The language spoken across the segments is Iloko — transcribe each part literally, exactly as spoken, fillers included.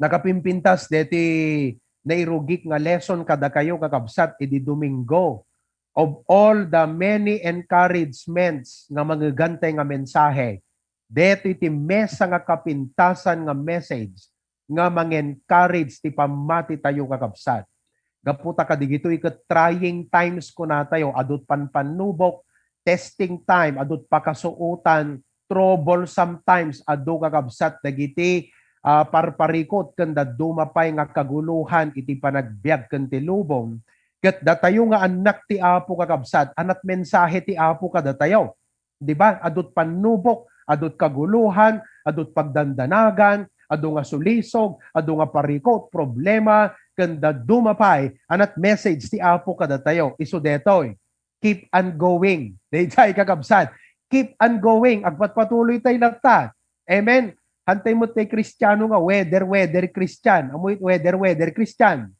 Nakapimpintas deti nairugik nga lesson kadakayo, kakabsat, idi Domingo. Of all the many encouragements nga mangegantay nga mensahe, detoy ti mesa nga kapintasan nga message nga mang-encourage ti pammatitayo, kakabsat. Gapu ta kadigitoy ket trying times kunatayo, adut panpannubok, testing time, adut pakasuotan, trouble sometimes, adu, kakabsat, dagiti, ah, parparikut ken dadduma pay nga kagulohan iti panagbiag ken ti lubong. Ket datayo nga annak ti Apo, kakabsat, anat mensahe ti Apo kadatayo. Di ba? Adut pannubok, adut kagulohan, adut pagdandanagan, adu nga sulisog, adu nga parikut, problema, ken dadduma pay, anat message ti Apo kadatayo. Isu detoy, keep on going. Daydiay, kakabsat, keep on going. Agpatpatuloy tay latta. Amen. Hantay met tay Kristiano nga weather, weather Christian. Amoy weather, weather Christian.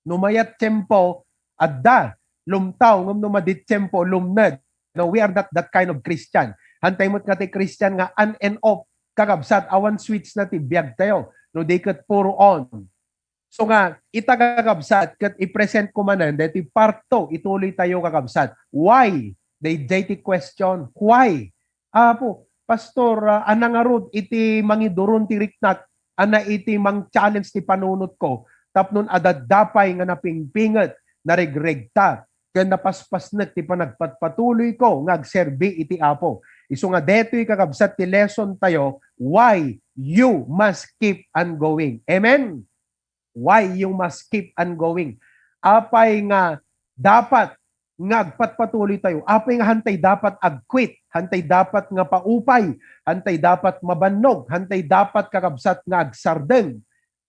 No mayat tiempo, adda. Lumtaw, ngem no madit tiempo, lumned. No, we are not that kind of Christian. Hantay met nga ti Christian nga on and off. Kakabsat, awan switch na ti biag tayo. No di ket puro on. So nga, ita, kakabsat, ket i-present ko manen deti part two, ituloy tayo, kakabsat. Why? Daydiay ti question. Why? Apo, Pastor, ah, ania ngarud iti mangiduron ti riknak, ania iti mang-challenge ti panunotko, tapno adda pay nga napingpinget, naregregta, ken napaspasnek ti panagpatpatuloyko nga agserbi iti Apo. Isu nga detoy, kakabsat, ti lesson tayo, why you must keep on going. Amen? Why you must keep on going? Apay nga dapat nga agpatpatuloy tayo? Apay nga hantay dapat ag-quit? Hantay dapat nga paupay? Hantay dapat mabannog? Hantay dapat, kakabsat, nga agsardeng?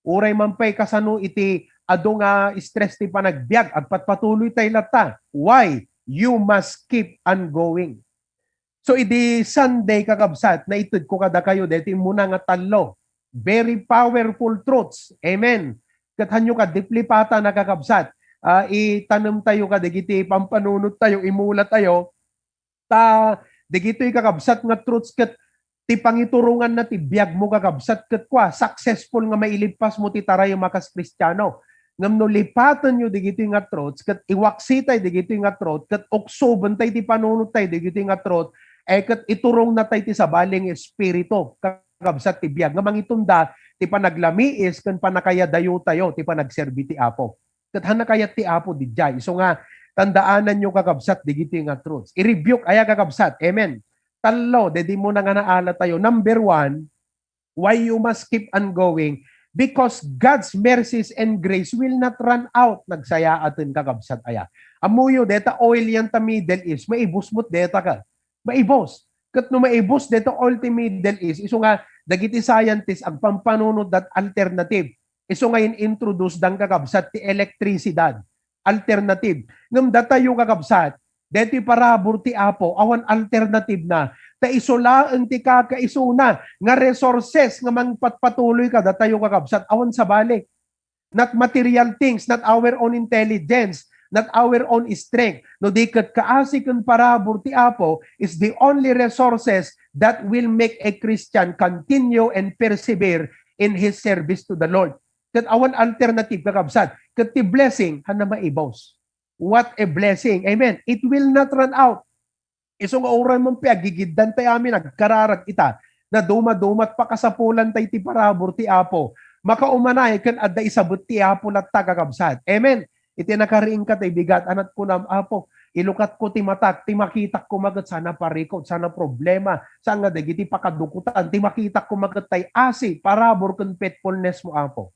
Uray man pay kasano iti adu nga stress ti panagbiag, agpatpatuloy tay latta. Why? You must keep on going. So, idi Sunday, kakabsat, naitedko kadakayo deti immuna nga tallo. Very powerful truths. Amen. Ket hanyo kad diplipatan a, kakabsat. Ah, itanem tayo kadagiti pampanunot tayo, imula tayo. Ta, dagitoy, kakabsat, nga truths ket ti pangituronganna ti biagmo, kakabsat, ket kua, successful nga mailippasmo ti tarayem a kas Kristiano. Ngem no lipatenyo dagitoy nga truths, ket iwaksitay dagitoy nga truth, ket uksubentay ti panunottay dagitoy nga truth, eh, ket iturongnatay ti sabali nga espiritu, kakabsat, ti biag nga mangitunda ti panaglamiis ken pannakayadayotayo ti panagserbi ti Apo. Ket hana kayat ti Apo didiay. Isu nga, tandaananyo, kakabsat, dagitoy nga truths. I-rebuke aya, kakabsat. Amen. Tallo, daydi immuna nga naala tayo. Number one, why you must keep on going? Because God's mercies and grace will not run out. Nagsayaaten, kakabsat, aya. Ammoyo, deta oil yan ta Middle East, maibus met deta ka. Maibus. Ket no maibus deta oil ti Middle East, isu nga dagiti scientist agpampanunotda ti alternative. Isu nga in-introduce dan, kakabsat, ti elektrisidad. Alternative. Ngem datayo, kakabsat, detoy parabur ti Apo, awan alternative na. Ta isu laeng ti kakaisuna nga resources nga mangpatpatuloy kadatayo, kakabsat, awan sabali. Not material things, not our own intelligence, not our own strength. No di ket kaasi ken parabur ti Apo is the only resources that will make a Christian continue and persevere in his service to the Lord. Ket awan alternative, kakabsat. Ket ti blessing, hana maibus. What a blessing. Amen. It will not run out. Isu nga uray man pay agigiddan tay amin, agkararag ita, naduma-dumat pakasapulantay ti parabur ti Apo. Makaumana ken adda isabet ti Apo latta, kakabsat. Amen. Iti nakariingka tay bigat, anat kunam, Apo, ilukatko ti matak, ti makitak koma ket sana parikut, sana problema, saan nga dagiti pakadukutan, ti makitak koma ket tay asi, parabur ken faithfulness mo, Apo.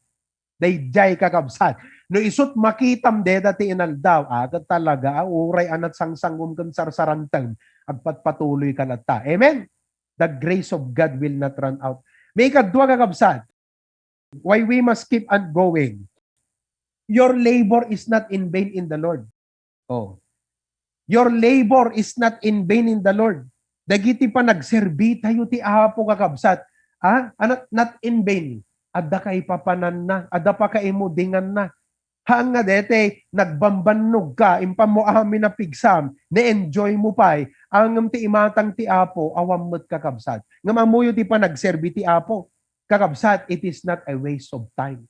Daydiay, kakabsat. No isut makitam deda ti inaldaw, ah, ket talaga, ah, uray anat sangsangom ken sarsarantem, agpatpatuloy ka latta. Amen? The grace of God will not run out. Maikadua, kakabsat, why we must keep on going. Your labor is not in vain in the Lord. Oh. Your labor is not in vain in the Lord. Dagiti panagserbi tayo ti Apo, kakabsat, ha? Ano, not in vain. Adda kaipapananna, adda pakaimudinganna. Haan nga dete, nagbambannog ka, impam mo amin a pigsam, na-enjoy mo pay, ngem ti imatang ti Apo, awan met, kakabsat. Ngem ammoyo ti panagserbi ti Apo. Kakabsat, it is not a waste of time.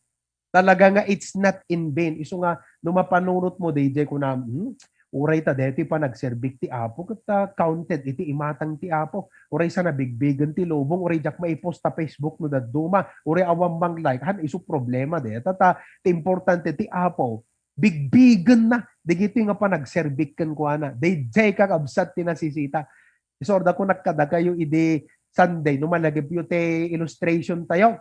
Talaga nga it's not in vain. Isu nga, no mapanunot mo, D J, kuna, hmm, uray ta deti panagserbik ti Apo, ket ta counted iti imatang ti Apo. Uray sa nabigbigen ti lubong, uray diak maipos ta Facebook no dadduma, uray awan mang like. Han, isu problema deta, ta ti importante ti Apo, bigbigen na. Digiti nga panagserbik kenkuana. D J, kakabsat, ti nasisita. Isurda ko nakadakayo idi Sunday, no malagipyo ti illustration tayo.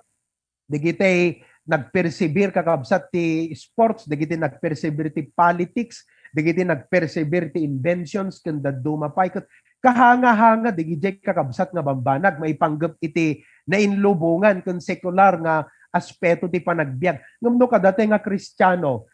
Dagiti nagpersibir, kakabsat, ti sports, dagiti nagpersibir ti politics, dagiti nagpersibir ti inventions, ken dadduma pay. Ket kahanga-hanga, dagiti kakabsat nga bambanag, maipanggep iti nainlubongan ken sekular nga aspeto ti panagbiag. Ngem no kadatayo nga Kristiano,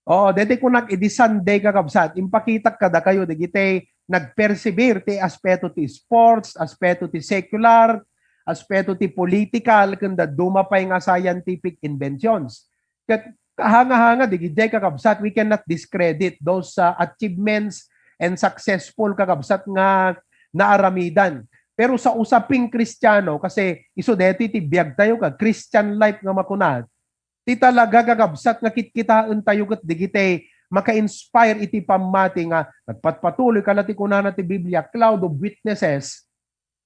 oo, deti kunak idi Sunday, kakabsat, impakitak kadakayo dagiti nagpersibir ti aspeto ti sports, aspeto ti secular, aspeto ti political, ken dadduma pay nga scientific inventions. Ket kahanga-hanga, dagiti kakabsat, we cannot discredit those, uh, achievements and successful, kakabsat, nga naaramidan. Pero sa usaping Kristiano, kasi isu deti ti biag tayo, ka Christian life nga makuna, ti talaga, kakabsat, nga kitkitaen tayo ket dagiti maka-inspire iti pammati nga nagpatpatuloy, kala ti kunana ti Biblia, cloud of witnesses.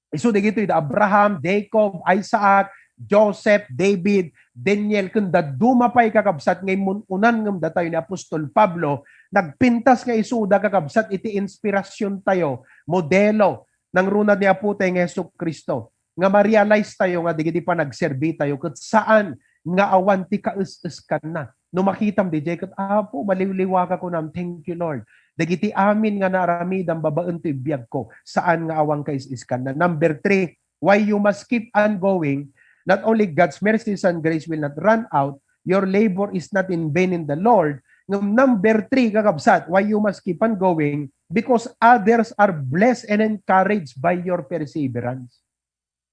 Isu dagitoy da Abraham, Jacob, Isaac, Joseph, David, Daniel, ken dadduma pay, kakabsat, nga immun-unan ngem datayo ni Apostol Pablo, nagpintas nga isuda, kakabsat, iti inspirasyon tayo, modelo, nangruna ni Apo tayo nga Jesu-Cristo, nga ma-realize tayo nga dagiti panagserbi tayo ket saan nga awan ti kaes-eskanna. No makitam diay ket, "Apo, maliwliwaka," kunam, "Thank you, Lord. Dagiti amin nga naaramidam babaen toy biagko, saan nga awan kaes-eskanna." Number three, why you must keep on going, not only God's mercies and grace will not run out, your labor is not in vain in the Lord. Ngem number three, kakabsat, why you must keep on going, because others are blessed and encouraged by your perseverance.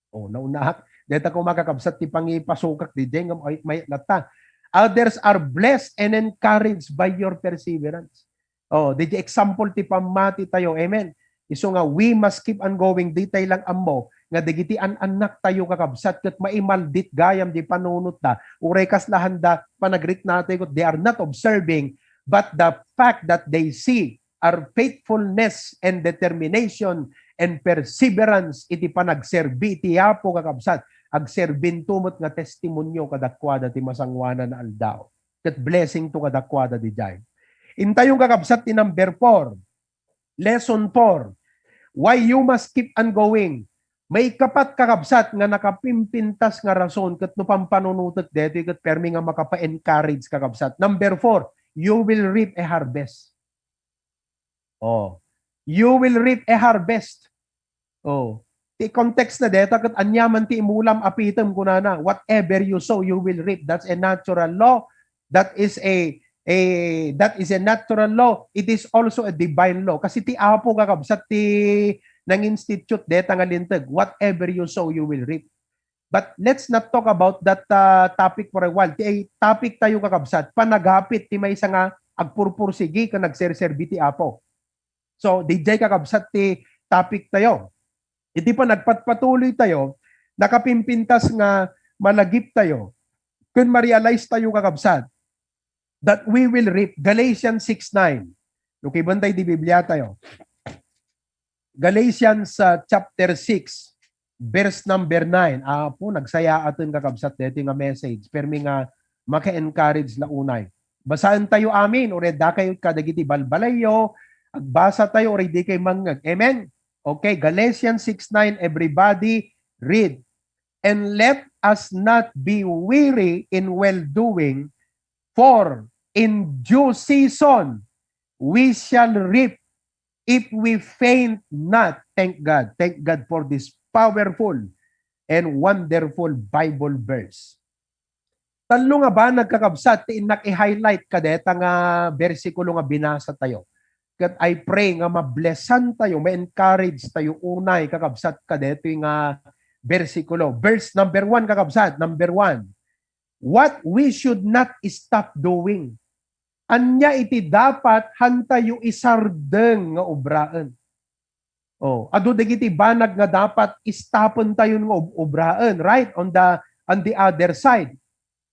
Oh, naunaak. Deta ko makakabsat ti pangipasukak diay ngem ay, may latta. Others are blessed and encouraged by your perseverance. Oh, diay example ti pammati tayo. Amen. Isu nga we must keep on going. Ditay lang ammo nga dagiti an-annak tayo, kakabsat, ket maimaldit gayam di panunotda. Uray kaslahanda, panagriknatayo ket they are not observing, but the fact that they see our faithfulness and determination and perseverance iti panagserbi iti Apo, kakabsat, agserbinto met nga testimonio kadakuada ti masangoanan a aldaw. Ket blessing to kadakuada diay. Intayon, kakabsat, ti number four. Lesson four. Why you must keep on going. Maikapat, kakabsat, nga nakapimpintas nga rason ket no pampanunotek detoy ket permi nga makapa-encourage, kakabsat. Number four, you will reap a harvest. Oh. You will reap a harvest. Oh. Ti context na deta ket aniaman ti imulam, apitem, kunana, "Whatever you sow, you will reap." That's a natural law. That is a, a, that is a natural law. It is also a divine law. Kasi ti Apo, kakabsat, ti nang-institute deta nga linteg. "Whatever you sow, you will reap." But let's not talk about that, uh, topic for a while. Ti topic tayo, kakabsat, panagapit ti maysa nga agpurpursigi ken agserserbi ti Apo. So, diay, kakabsat, ti topic tayo. Iti panagpatpatuloy tayo, nakapimpintas nga malagip tayo ken ma-realize tayo, kakabsat, that we will reap. Galatians six nine. Lukibentayo di Biblia tayo. Galatians, uh, chapter six, verse number nine. Apo, nagsayaaten, kakabsat, deti nga message. Permi nga maka-encourage la unay. Basaentayo amin, uray dakayo kadagiti balbalayyo, agbasatayo, uray dikay mangngeg. Amen? Okay, Galatians six nine, everybody read. "And let us not be weary in well-doing, for in due season we shall reap if we faint not." Thank God. Thank God for this powerful and wonderful Bible verse. Tallo nga banag, kakabsat, ti innak i-highlight kadeta nga bersikulo nga binasa tayo. Ket I pray nga mablesan tayo, ma-encourage tayo unay, kakabsat, kadetoy nga bersikulo. Verse number one, kakabsat, number one. What we should not stop doing. Ania iti dapat hantayo isardeng nga obraen? Oh, adu dagiti banag nga dapat stopentayon nga ob-, obraen, right? On the On the other side,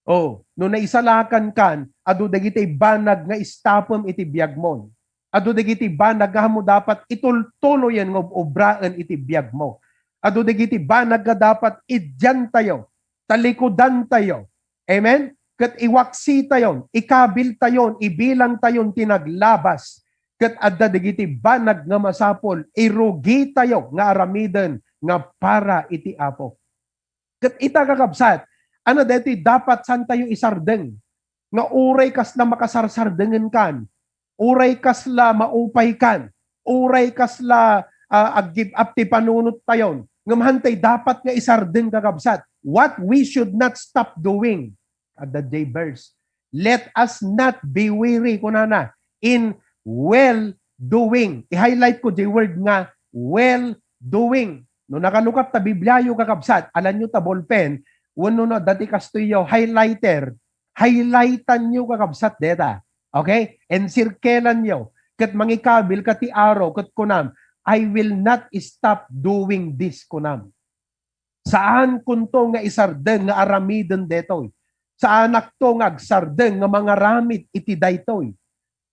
oh, no naisalakankan, adu dagiti banag nga istapem iti biagmo. Adu dagiti banag nga ammo dapat itultuloyen nga ob-obraen iti biagmo. Adu dagiti banag nga dapat idiantayo, talikudantayo. Amen? Ket iwaksitayon, ikabiltayon, ibilangtayon ti naglabas. Ket adda dagiti banag nga masapul, irugitayo nga aramiden nga para iti Apo. Ket ita, kakabsat, ano daytoy dapat santayo isardeng nga uray kasla makasarsardengenkan, uray kasla maupaykan, uray kasla, ah, ag-give up ti panunottayon, ngem hantay dapat nga isardeng, kakabsat. What we should not stop doing. Adda jay verse. Let us not be weary, kunana, in well-doing. I-highlight ko jay word nga well-doing. No nakalukat ta Bibliayo, kakabsat, alanyo ta ballpen, wenno no adda ti kastoyyo, highlighter, highlightanyo, kakabsat, deta. Okay? Encircleanyo. Ket mangikabil ka ti aro, ket kunam, "I will not stop doing this," kunam. Saankonto nga isardeng nga aramiden daytoy. Saanakto nga agsardeng nga mangaramid iti daytoy.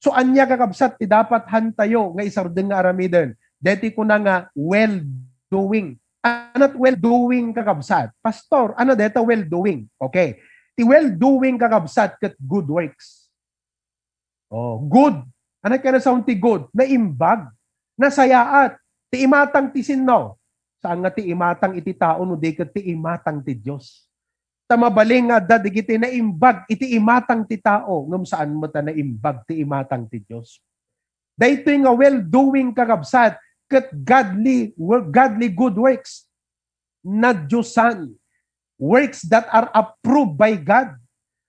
So, ania, kakabsat, ti dapat hantayo nga isardeng nga aramiden? Daytoy kuna nga well-doing. Anat well-doing, kakabsat? Pastor, ano dayta well-doing? Okay. Ti well-doing, kakabsat, ket good works. Oh, good. Ano kaya na sound ti good? Naimbag. Nasayaat. Ti imatang ti sinno? Saan nga ti imatang iti tao no di ket ti imatang ti Dios? Ta mabalin nga adda dagiti naimbag iti imatang ti tao, ngem saan met a naimbag ti imatang ti Dios. Daytoy nga well-doing, kakabsat, ket godly, wo-, godly good works. Nadiosan. Works that are approved by God.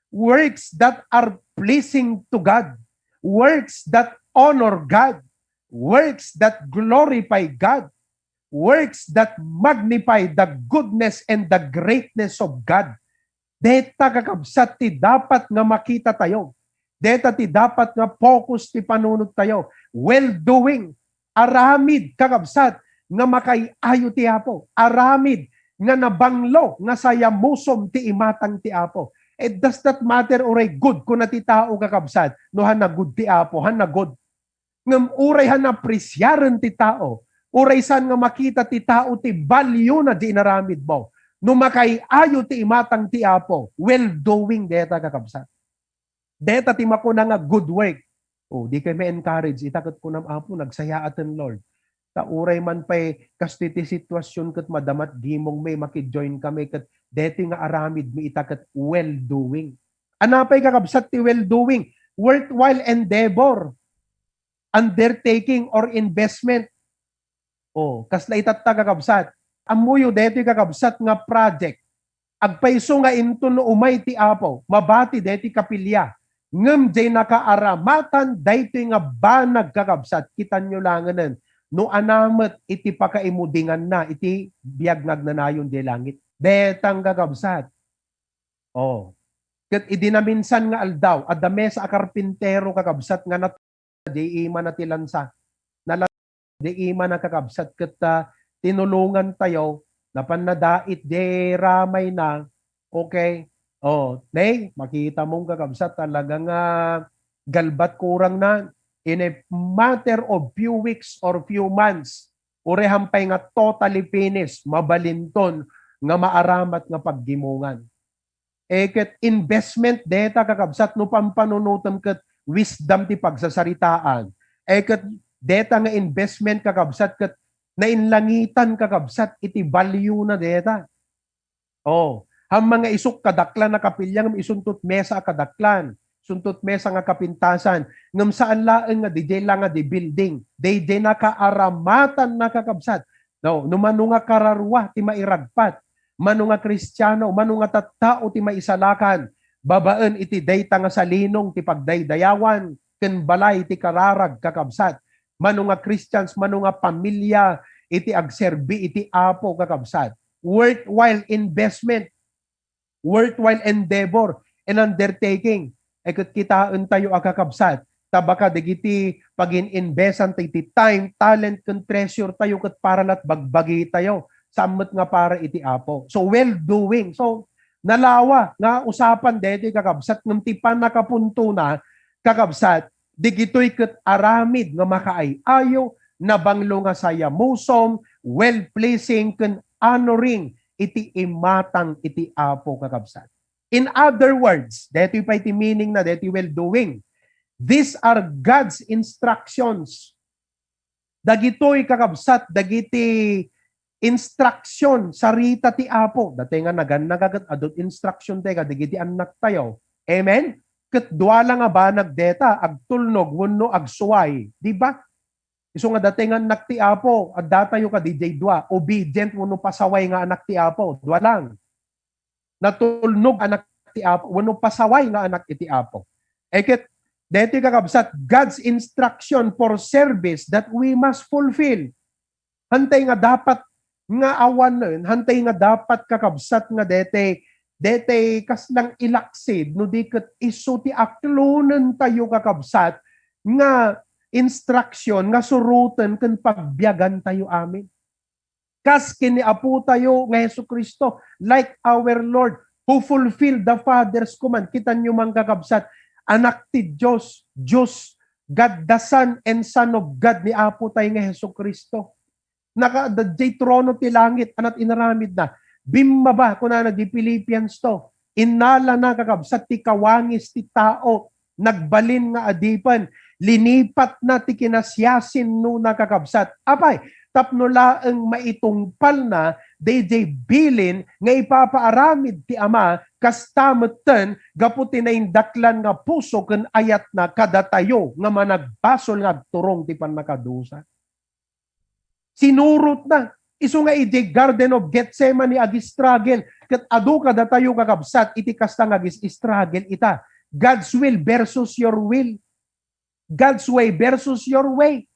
Works that are pleasing to God. Works that honor God. Works that glorify God. Works that magnify the goodness and the greatness of God. Deta, kakabsat, ti dapat nga makita tayo. Deta ti dapat nga focus ti panunot tayo. Well-doing. Aramid, kakabsat, nga makaay-ayo ti Apo. Aramid nga nabanglo nga sayamusom ti imatang ti Apo. It does not matter uray good kuna ti tao, kakabsat, no han na good ti Apo, han na good. Ngem uray han apresiaren ti tao, uray saan nga makita ti tao ti value na di inaramid mo. No makaay-ayo ti imatang ti Apo, well-doing deta, kakabsat. Deta ti makuna nga good work. Oh, di kay ma-encourage. Ita ket kunam, "Apo, nagsayaaten, Lord. Ta uray man pay kastoy ti sitwasyon ket madamat gimong mi, makijoin kami ket deti nga aramid mi ita ket well-doing." Anapay, kakabsat, ti well-doing? Worthwhile endeavor, undertaking, or investment. Oh, kasla itatta, kakabsat. Ammoyo detoy, kakabsat, nga project. Agpayso nga inton no umay ti Apo, mabati deti kapilya. Ngem jay nakaaramatan daytoy nga banag, kakabsat, kitanyo langenen no anamet iti pakaimudinganna iti biag nga agnanayon jay langit. Detang, kakabsat. Oh. Ket idi naminsan nga aldaw, adda mesa a karpintero, kakabsat, nga nat-, jay imana ti lansa. Nala-, jay imana, kakabsat, ket, ah, tinulongan tayo, napan nadait jay ramayna. Okay. Oh, nay, makita mong, kakabsat, talaga nga galbat kurang na. In a matter of few weeks or few months, uray han pay nga totally finished, mabalinton nga maaramat nga paggimongan. Eh, ket investment deta, kakabsat, no pampanunotem ket wisdom ti pagsasaritaan. Eh, ket deta nga investment, kakabsat, ket nainlangitan, kakabsat, iti value na deta. Oh, han mga isuk kadaklan a kapilya ngem isuntot mesa a kadaklan, isuntot mesa nga kapintasan, ngem saan laeng nga dijay la nga di building, dijay nakaaramatanna, kakabsat. No, no mano nga kararua ti mairagpat, mano nga Kristiano, mano nga tattao ti maisalakan babaen iti dayta nga salinong ti pagdaydayawan ken balay ti kararag, kakabsat. Mano nga Christians, mano nga pamilya iti agserbi iti Apo, kakabsat. Worthwhile investment, worthwhile endeavor and undertaking. E ket kitaentayo a, kakabsat, ta baka dagiti pagin-investan tayo ti time, talent, ken treasure tayo ket para lat bagbagi tayo. Saan met nga para iti Apo. So, well-doing. So, Nalawa nga usapan daytoy, kakabsat, ngem ti pannakapuntona, kakabsat, digitoy ket aramid nga makaay-ayo, nabanglo nga sayamusom, well-pleasing, ken honoring iti imatang iti Apo, kakabsat. In other words, daytoy pay ti meaning na daytoy well-doing. These are God's instructions. Dagitoy, kakabsat, dagiti instruction, sarita ti Apo. Datay nga nagannaga ket adu ti instruction tayo kadagiti annak tayo. Amen? Ket dua la nga banag deta, agtulnog wenno agsuway. Di ba? Isu nga datay nga annak ti Apo, adda tayo kadi jay dua, obedient wenno pasaway nga anak ti Apo. Dua lang. Natulnog anak ti Apo, wenno pasaway nga anak iti Apo. Ket, deti, kakabsat, God's instruction for service that we must fulfill. Hantay nga dapat nga awanen, hantay nga dapat, kakabsat, nga dete, dete kaslang ilaksid, no di ket isu ti aklonen tayo, kakabsat, nga instruction, nga suroten ken pagbiagan tayo amin. Kas ken ni Apo tayo nga Jesu-Cristo, like our Lord, who fulfilled the Father's command. Kitanyo man, kakabsat, Anak ti Dios, Dios, God the Son and Son of God ni Apo tayo nga Jesu-Cristo. Nakaadda jay trono ti langit, anat inaramid na. Bimmaba, kunana di Philippians two. Innalana, kakabsat, ti kawangis ti tao, nagbalin nga adipen, linipatna ti kinasiasinnona, kakabsat. Apay, tapno laeng maitungpalna dayjay bilin nga ipapaaramid ti Ama, kasta metten gapu ti naindaklan nga puso ken ayatna kadatayo nga managbasol nga agturong ti pannakadusa. Sinurotna. Isu nga idiay Garden of Gethsemane, ag-struggle. Ket adu kadatayo, kakabsat, iti kasta nga ag-struggle ita. God's will versus your will. God's way versus your way.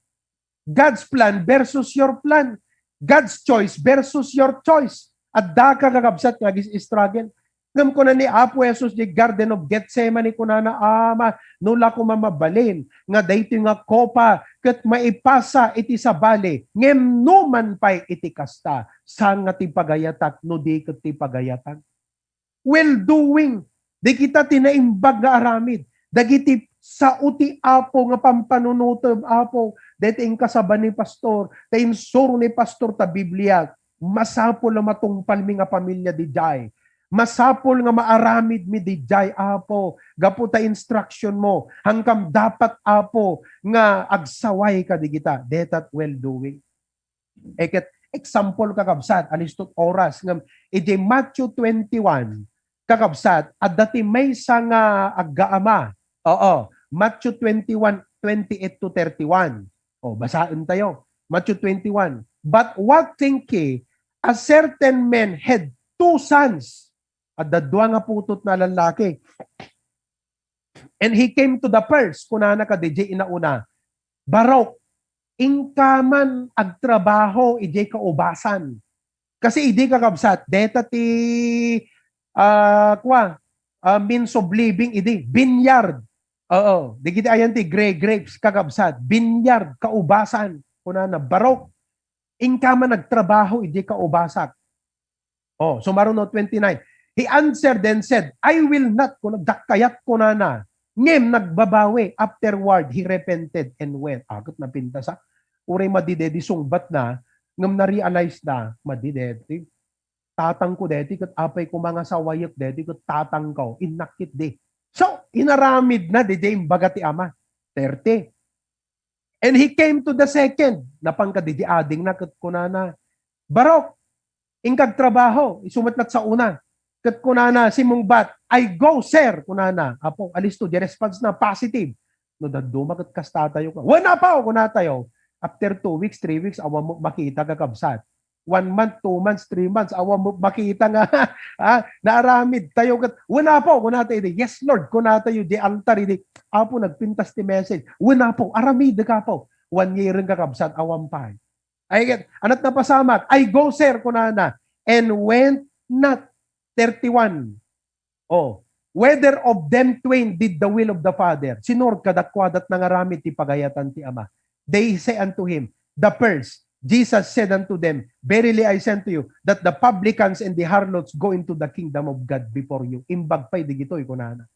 God's plan versus your plan. God's choice versus your choice. Adda ka, kakabsat, nga ag-struggle. Ngem kuna ni Apo Jesus di Garden of Gethsemane, kunana, "Ama, no la koma mabalin nga daytoy nga kopa ket maipasa iti sabali, ngem no man pay iti kasta, saan nga ti pagayatak no di ket ti pagayatan?" Well-doing. Di kita ti naimbag nga aramid. Dagiti sao ti Apo nga pampanunotem, Apo, daytoy inkasaba ni pastor, ta insuro ni pastor ta Biblia, masapul a matungpalmi nga pamilya didiay. Masapul nga maaramidmi didiay, Apo, gapu ta instruction mo. Hankam dapat, Apo, nga agsaway ka digita. Detat well-doing. Ket example, kakabsat, alistot oras, ngem iti Matthew twenty-one, kakabsat, adda ti maysa nga aggaama. Oo, Matthew twenty-one, twenty-eight to thirty-one. O, basaen tayo. Matthew twenty-one. "But what think ye? A certain man had two sons." Adda dua nga putotna a lallaki. "And he came to the first," kunana kadi jay inauna, "Barok, inka man agtrabaho idiay kaubasan." Kasi idi, kakabsat, deta ti, ah, kua, ah, means of living idi, vineyard. Oo, digiti ayan ti gra-, grapes, kakabsat, vineyard, kaubasan. Kunana, "Barok, inka man agtrabaho idiay kaubasak." Oh, sumaruno, twenty-nine. "He answered and said, 'I will not,'" kuna, "Dakayat," kunana. Ngem nagbabawi. Afterward, he repented and went. Agat napintas, ah. Uray madi deti sungbat na, ngem na-realize na, madi deti. Tatang ko deti, ket apay ko mangasawayek deti, ket tatang ko, innak ketdi. So, inaramid na, didi imbaga ti ama. Thirty. "And he came to the second." Napan kadi di adingna ket kunana, "Barok, inkag trabaho." Isu met lat sa una. Ket kunana, simungbat, "I go, sir," kunana. Apo, alisto, di response na, positive. No dadduma ket kasta tayo ka. "Wen, Apo," kunatayo. After two weeks, three weeks, awan mo makita, kakabsat. One month, two months, three months, awan mo makita nga, ah, naaramid tayo ket, "Wen, Apo," kunatayo idi. "Yes, Lord," kunatayo di altar idi. Apo, nagpintas ti message. "Wen, Apo, aramidek, Apo." One year nga, kakabsat, awan pay. Ay, ket, anat napasamak, "I go, sir," kunana, "and went not." Thirty-one. Oh, "Whether of them twain did the will of the Father?" Sinur kadakuadat nangaramid ti pagayatan ti Ama. They say unto him, "The first." Jesus said unto them, "Verily I say unto you, that the publicans and the harlots go into the kingdom of God before you." Imbag pay digitoy, kunana.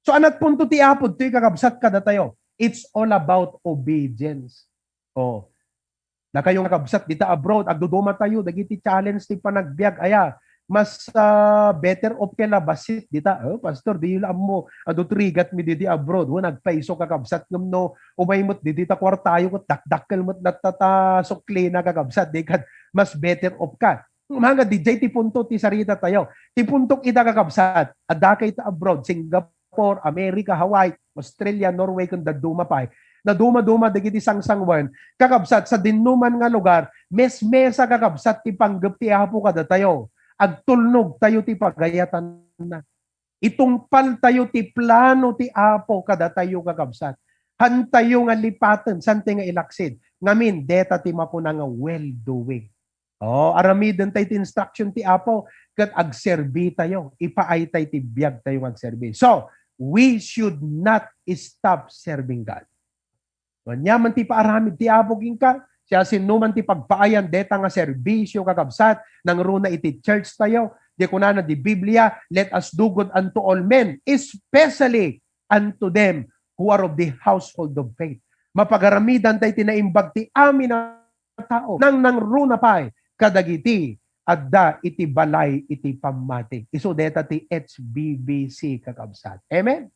So, anat punto ti Apo ditoy, kakabsat, kadatayo? It's all about obedience. Oh. Dakayo nga kabsat dita abroad, agduduma tayo dagiti challenge ti panagbiag. Aya, mas, ah, better off kay la bassit dita. "Oh, pastor, di la ammo, adu trigat mi didi abroad." Wen, agpayso, kakabsat, ngem no umay met didi ta kuartayo ket dakdakkel met latta ta suklina, kakabsat, di ket mas better off ka. Manga, didiay ti punto ti sarita tayo. Ti punto ita, kakabsat, adda kay ta abroad, Singapore, America, Hawaii, Australia, Norway, ken dadduma pay. Naduma-duma dagiti sangsangoen, kakabsat, sa dinnuman nga lugar, mesmesa, kakabsat, ti panggep ti Apo kadatayo. Agtulnog tayo ti pagayatanna. Itungpal tayo ti plano ti Apo kadatayo, kakabsat. Hantayo nga lipaten, sante nga ilaksid. Ngamin, deta ti makuna nga well-doing. Oh, aramiden tay ti instruction ti Apo, ket agserbi tayo. Ipaay tay ti biag tayo nga agserbi. So, we should not stop serving God. Ania man ti paaramid ti Apo kenka, siasinoman ti pagpaayan deta nga serbisio, kakabsat, nangruna iti church tayo, di kunana di Biblia, "Let us do good unto all men, especially unto them who are of the household of faith." Mapagaramidan tay ti naimbag ti amin a tao, nang nangruna pay kadagiti adda iti balay iti pammati. Isu deta ti H B B C, kakabsat. Amen?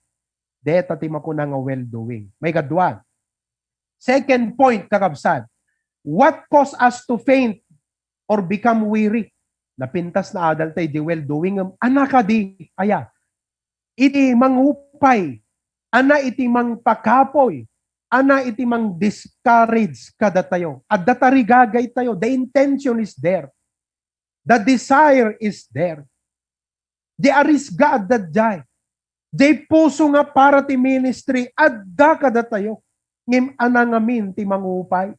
Deta ti makuna nga well-doing. Maikadua. Second point, kakabsat. What cause us to faint or become weary? Napintas na adal tay di well-doing, ngem ana kadi, aya, iti mangupay, ana iti mangpakapoy, ana iti mang-discourage kadatayo. Adda tarigagay tayo. The intention is there. The desire is there. Di arisga adda diay. Di puso nga para ti ministry, adda kadatayo. Ngem ana ngamin ti mangupay.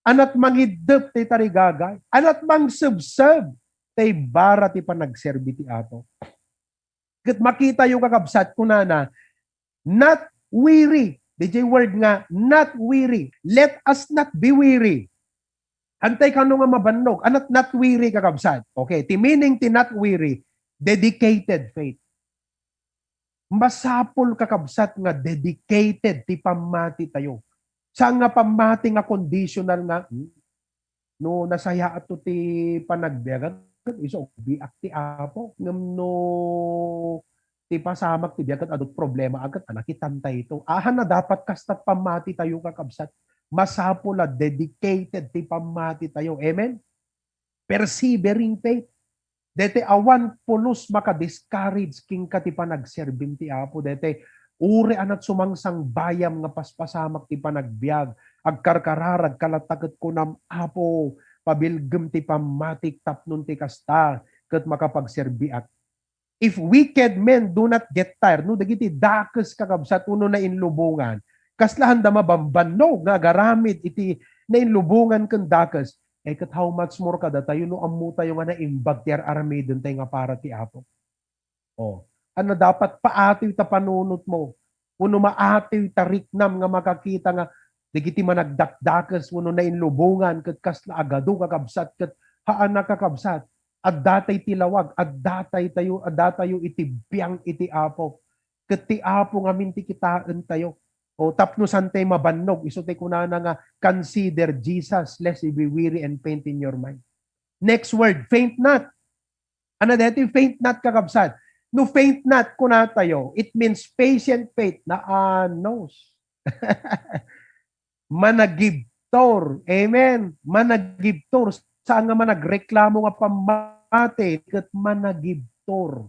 Anat mangiddep ti tarigagay. Anat mangsebseb tay bara ti panagserbi ti Apo. Ket makitayo, kakabsat, kunana, "Not weary." Diay word nga, "Not weary." Let us not be weary. Antay kano nga mabannog. Anat not weary, kakabsat? Okay, ti meaning ti not weary, dedicated faith. Masapul, kakabsat, nga dedicated ti pammati tayo. Saan nga pammati nga conditional nga, hmm, no nasayaat to ti panagbiag, isu agbiag ti Apo. Ngem no ti pasamak ti biag ket adu problema, ket a, nakitan tayo. Haan a dapat kasta pammati tayo, kakabsat. Masapul a dedicated ti pammati tayo. Amen? Persevering faith. Daytoy awan pulos maka-discourage kenka ti panagserbim ti Apo. Daytoy uray anat sumangsangbayam nga paspasamak ti panagbiag. Agkarkararagka latta ket kunam, "Apo, pabilgem ti pammatik tapno ti kasta ket makapagserbiak." If wicked men do not get tired, no, dagiti dakes, kakabsat, wenno nainlubongan, kasla haan da mabambannog nga agaramid iti nainlubongan ken dakes? Eh, ket how much more kadatayo no ammotayo nga naimbag ti ar-aramidentayo nga para ti Apo? Oh, ania dapat paatiw ta panunotmo? Wenno maatiw ta riknam nga makakita nga dagiti managdakdakes wenno nainlubongan ket kasla agadu, kakabsat, ket haan a, kakabsat, addatay ti lawag, addatay tayo, addatayo iti biang iti Apo. Ket ti Apo ngamin ti kitaentayo. O, tapno saan tay mabannog, isu tay kunana nga, "Consider Jesus, lest you be weary and faint in your mind." Next word, faint not. Ania daytoy faint not, kakabsat? No faint not, kunatayo, it means patient faith, naanos. Managibtur. Amen. Managibtur. Saan nga managreklamo nga pammati, ket managibtur.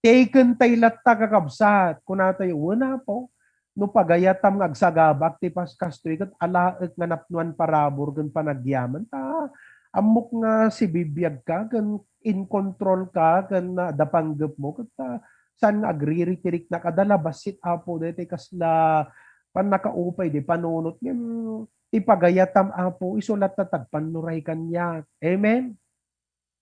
Taken tay latta, kakabsat. Kunatayo, "Wen, Apo, no pagayatam nga agsagabak ti Paskastoy, ket alaek nga napnoan parabur ken panagyaman, ta ammok nga sibibiagka ken in control ka ken adda panggepmo, ket, ah, saan nga agriritirinak? Adda la bassit, Apo, daytoy kasla pannakaupay, di panunot. Ngem ti pagayatam, Apo, isu latta ti agpannuray kaniak." Amen?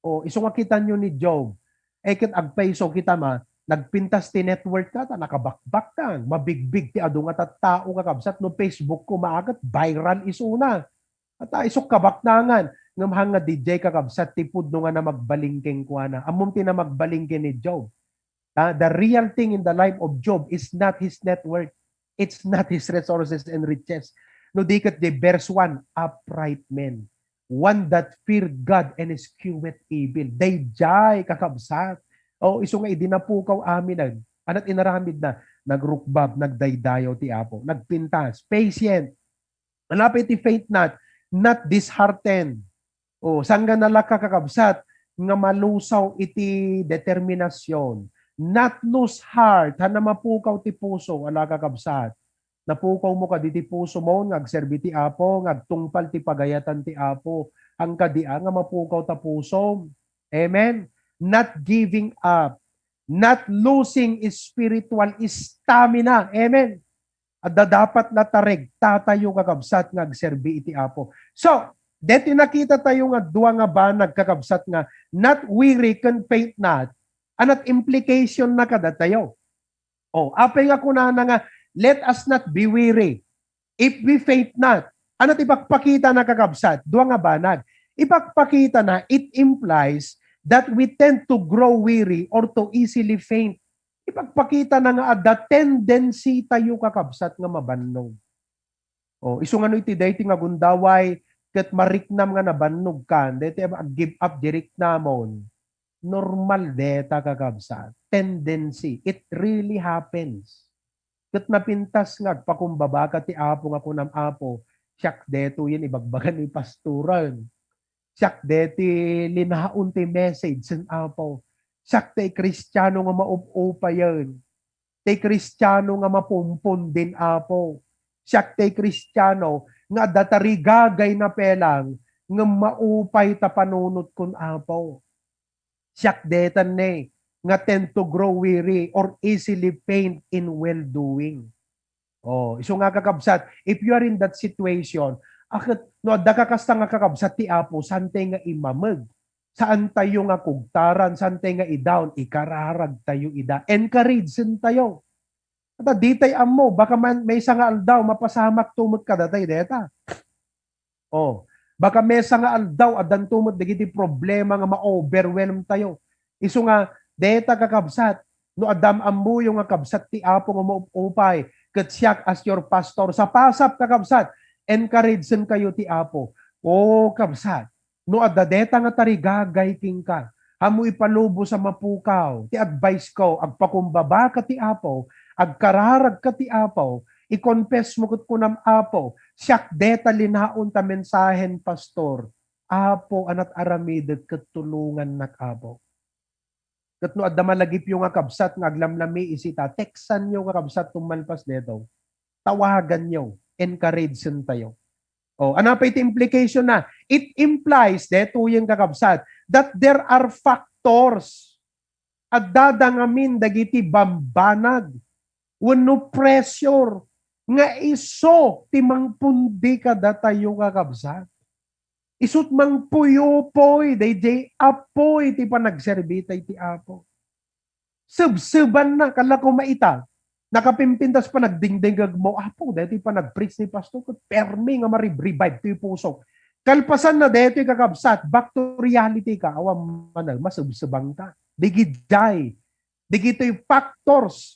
O, isu nga kitanyo ni Job. Eh, ket agpayso kita ma, nagpintas ti net worth na, ta nakabakbak ta, mabigbig ti adu nga tattao, kakabsat, no Facebook ko, maagat, viral isuna. At ah, isok kabaknangan, ngem hanga didiay kakabsat ti pudno nga namagbaling kenkuana. Ammom ti namagbaling ken ni Job. Ah, the real thing in the life of Job is not his net worth. It's not his resources and riches. No di ket di verse one, upright men. One that feared God and escheweth evil. Daydiay, kakabsat. O, isu nga idi napukaw amin, ana't inaramid na? Nagrukbab, nagdaydayaw ti Apo. Nagpintas, patient. Ania pay ti faint not? Not disheartened. O, saan nga nalaka, kakabsat, nga malusaw iti determinasyon. Not lose heart, ania mapukaw ti puso, ala, kakabsat. Napukawmo kadi ti pusom nga agserbi ti Apo, nga agtungpal ti pagayatan ti Apo. Haan kadi a nga mapukaw ta pusom. Amen? Not giving up. Not losing spiritual stamina. Amen? Adda dapat nataregtatayo, kakabsat, nga agserbi iti Apo. So, deti nakitatayo nga dua nga banag, kakabsat, nga not weary ken faint not, ania't implication na kadatayo? O, apay nga kunana nga, "Let us not be weary. If we faint not." Ania't ipakpakita na, kakabsat? Dua nga banag. Ipakpakita na, it implies that we tend to grow weary or to easily faint. Ipakpakita na nga adda tendency tayo, kakabsat, nga mabannog. O, isu nga no iti daytoy nga gundaway, ket mariknam nga nabannog kan, daytoy ag-give up di riknamon. Normal deta, kakabsat. Tendency. It really happens. Ket napintas nga agpakumbaba ka ti Apo nga kunam, "Apo, siak detoyen ibagbaga ni pastoran. Siak deti linaon ti message sen Apo. Siak ti Kristiano nga maub-upayen. Ti Kristiano nga mapumpon den Apo. Siak ti Kristiano nga adda tarigagay na pelang ngem maupay ta panunot kun Apo." Siak detan ne nga tend to grow weary or easily faint in well-doing. O, isu nga, kakabsat, if you are in that situation, aket no adda ka kasta nga, kakabsat, ti Apo, saantayo nga imameg. Saantayo nga kugtaran, saantayo nga i-down, ikararagtayo ida. Encourage-entayo. Ata ditay ammo, baka man maysa nga aldaw, mapasamakto met kadatay deta. O, baka maysa nga aldaw, addanto met dagiti problema nga ma-overwhelm tayo. Isu nga, deta, kakabsat, no addam ammoyo nga kabsat ti Apo nga maupupay, ket siak as your pastor, sapasap, kakabsat, encourage-enkayo ti Apo. O, kabsat, no adda deta nga tarigagay kenka, ammo ipalubos a mapukaw. Ti advice ko, agpakumbaba ka ti Apo, agkararag ka ti Apo, i-confess mo ket kunam, "Apo, siak deta linaon ta mensahen, Pastor. Apo, ania't aramidek ket tulongannak, Apo." Ket no adda malagipyo nga kabsat nga aglamlami isita, textanyo nga kabsat tummalpas detoy. Tawaganyo, encourage-entayo. O, ania pay ti implication na? It implies, detoyen, kakabsat, that there are factors, addada ngamin dagiti bambanag wenno pressure nga isu ti mangpundi kadatayo, kakabsat. Isu't mangpuyupoy daydiay apuy ti panagserbita iti Apo. Sebsebanna, kala ko maita. Nakapimpintas panagdingdingegmo, "Apo, daytoy panag-preach ni Pastor, ket permi nga ma-revive ti pusok." Kalpasanna daytoy, kakabsat, back to reality ka. Awan man, masebsebanka. Digidiay. Digitoy factors,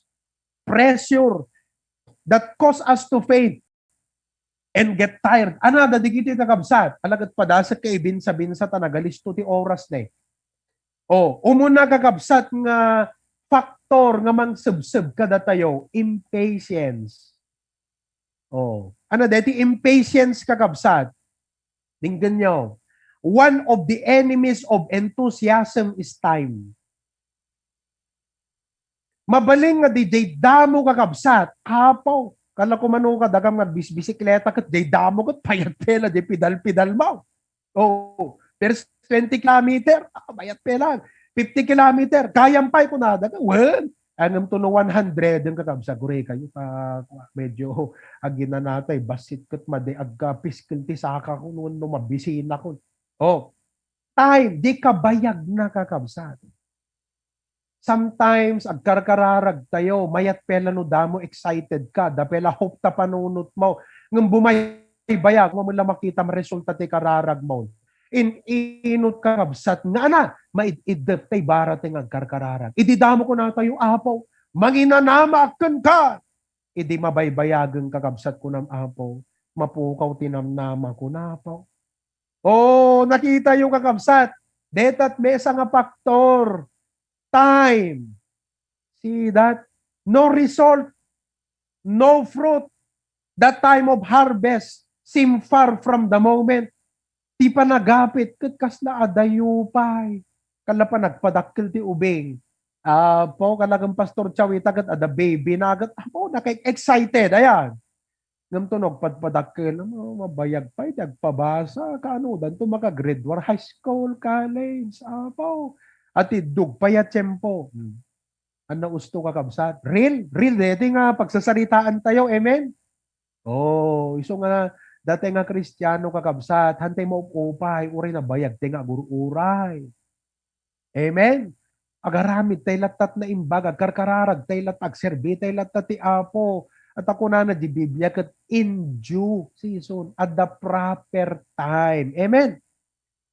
pressure that cause us to faint and get tired. Ania dagiti iti, kakabsat? Ala ket padasek ka ibinsa-binsa ta nagalisto ti oras ne. O, umuna, kakabsat, nga factor nga mangsebseb kadatayo, impatience. O, ania deti impatience, kakabsat? Denggenyo. One of the enemies of enthusiasm is time. Mabalin nga diay damo, kakabsat, apaw. Kala ko mano kadagam nga agbisbisikleta ket diay damo ket payat pay la diay pedal-pedalmo. O, first twenty kilometer, ah, payat pay lang. Fifty kilometer, kayam pay kunada. Wen, ngem no one hundred, kakabsat, guraykayo, ta medyo aginanatay, bassit ket madi agkapiskel ti sakako wenno mabisinako. O, time, diay kabayagna, kakabsat. Sometimes, agkarkararagtayo, mayat pay la no damo excited ka, adda pay la hope ta panunotmo. Ngem bumayag baybayag, mo la makita, maresulta ti kararag mo. In-inut, kakabsat, nga ana, maid-iddep tay barateng agkarkararag. Idi damo kunatayo, Apo, manginanama kenka. Idi mabaybayagen, kakabsat, kunam, Apo, mapukaw ti namnama, kunapo. Oh, nakita yo, kakabsat, detat maysa nga factor, time. See that? No result, no fruit. The time of harvest seem far from the moment. Ti panagapit, ket kasla adayo pay. Kala pa nagpadakkel ti ubing. Apo, kalagan Pastor Chow, ita ket ada baby na ket, apo, naka-excited, ayan. Ngem to no agpadpadakkel, "Amo, mabayag pay, di agpabasa, kaano, danto maka-grade one, high school, college, apo. Atiddog pay a tiempo." Hmm. Anna usto, kakabsat? Real? Real deti nga pagsasaritaan tayo, amen? Oh, isu nga, dati nga Kristiano, kakabsat, hantay maupupay, uray nabayag ti nga agur-uray. Amen? Agaramid tay latta ti naimbag, agkarkararag tay latta, agserbi tay latta ti Apo. At kunana di Biblia, ket in due season, at the proper time. Amen?